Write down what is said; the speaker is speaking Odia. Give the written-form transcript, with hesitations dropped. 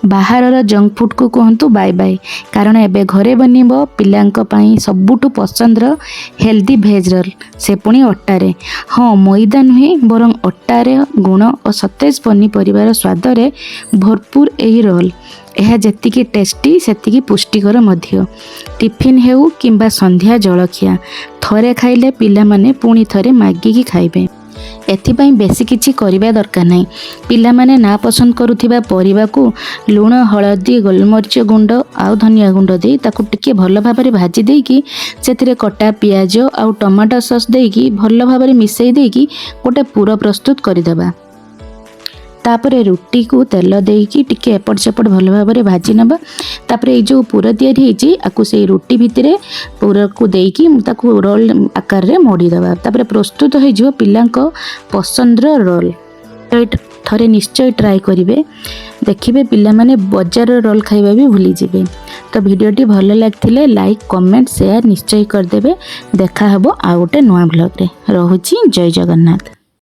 ବାହାରର ଜଙ୍କ ଫୁଡ଼କୁ କୁହନ୍ତୁ ବାଏ ବାଏ, କାରଣ ଏବେ ଘରେ ବନିବ ପିଲାଙ୍କ ପାଇଁ ସବୁଠୁ ପସନ୍ଦର ହେଲ୍ଦି ଭେଜ୍ ରୋଲ୍, ସେ ପୁଣି ଅଟାରେ। ହଁ, ମଇଦା ନୁହେଁ, ବରଂ ଅଟାର ଗୁଣ ଓ ସତେଜ ପନିପରିବାର ସ୍ୱାଦରେ ଭରପୁର ଏହି ରୋଲ୍। ଏହା ଯେତିକି ଟେଷ୍ଟି, ସେତିକି ପୁଷ୍ଟିକର ମଧ୍ୟ। ଟିଫିନ୍ ହେଉ କିମ୍ବା ସନ୍ଧ୍ୟା ଜଳଖିଆ, ଥରେ ଖାଇଲେ ପିଲାମାନେ ପୁଣି ଥରେ ମାଗିକି ଖାଇବେ। ଏଥିପାଇଁ ବେଶୀ କିଛି କରିବା ଦରକାର ନାହିଁ। ପିଲାମାନେ ନାପସନ୍ଦ କରୁଥିବା ପରିବାକୁ ଲୁଣ, ହଳଦୀ, ଗୋଲମରିଚ ଗୁଣ୍ଡ ଆଉ ଧନିଆ ଗୁଣ୍ଡ ଦେଇ ତାକୁ ଟିକେ ଭଲ ଭାବରେ ଭାଜି ଦେଇକି, ସେଥିରେ କଟା ପିଆଜ ଆଉ ଟମାଟୋ ସସ୍ ଦେଇକି ଭଲ ଭାବରେ ମିଶାଇ ଦେଇକି ଗୋଟେ ପୁର ପ୍ରସ୍ତୁତ କରିଦେବା। ତାପରେ ରୁଟିକୁ ତେଲ ଦେଇକି ଟିକେ ଏପଟ ସେପଟ ଭଲ ଭାବରେ ଭାଜି ନେବା। ତାପରେ ଏଇ ଯେଉଁ ପୁର ତିଆରି ହେଇଛି, ଆକୁ ସେଇ ରୁଟି ଭିତରେ ପୁରକୁ ଦେଇକି ତାକୁ ରୋଲ୍ ଆକାରରେ ମୋଡ଼ିଦେବା। ତାପରେ ପ୍ରସ୍ତୁତ ହେଇଯିବ ପିଲାଙ୍କ ପସନ୍ଦର ରୋଲ୍। ଥରେ ନିଶ୍ଚୟ ଟ୍ରାଏ କରିବେ, ଦେଖିବେ ପିଲାମାନେ ବଜାରର ରୋଲ୍ ଖାଇବା ବି ଭୁଲିଯିବେ। ତ ଭିଡ଼ିଓଟି ଭଲ ଲାଗିଥିଲେ ଲାଇକ୍, କମେଣ୍ଟ, ସେୟାର ନିଶ୍ଚୟ କରିଦେବେ। ଦେଖା ହେବ ଆଉ ଗୋଟେ ନୂଆ ବ୍ଲଗ୍ରେ। ରହୁଛି, ଜୟ ଜଗନ୍ନାଥ।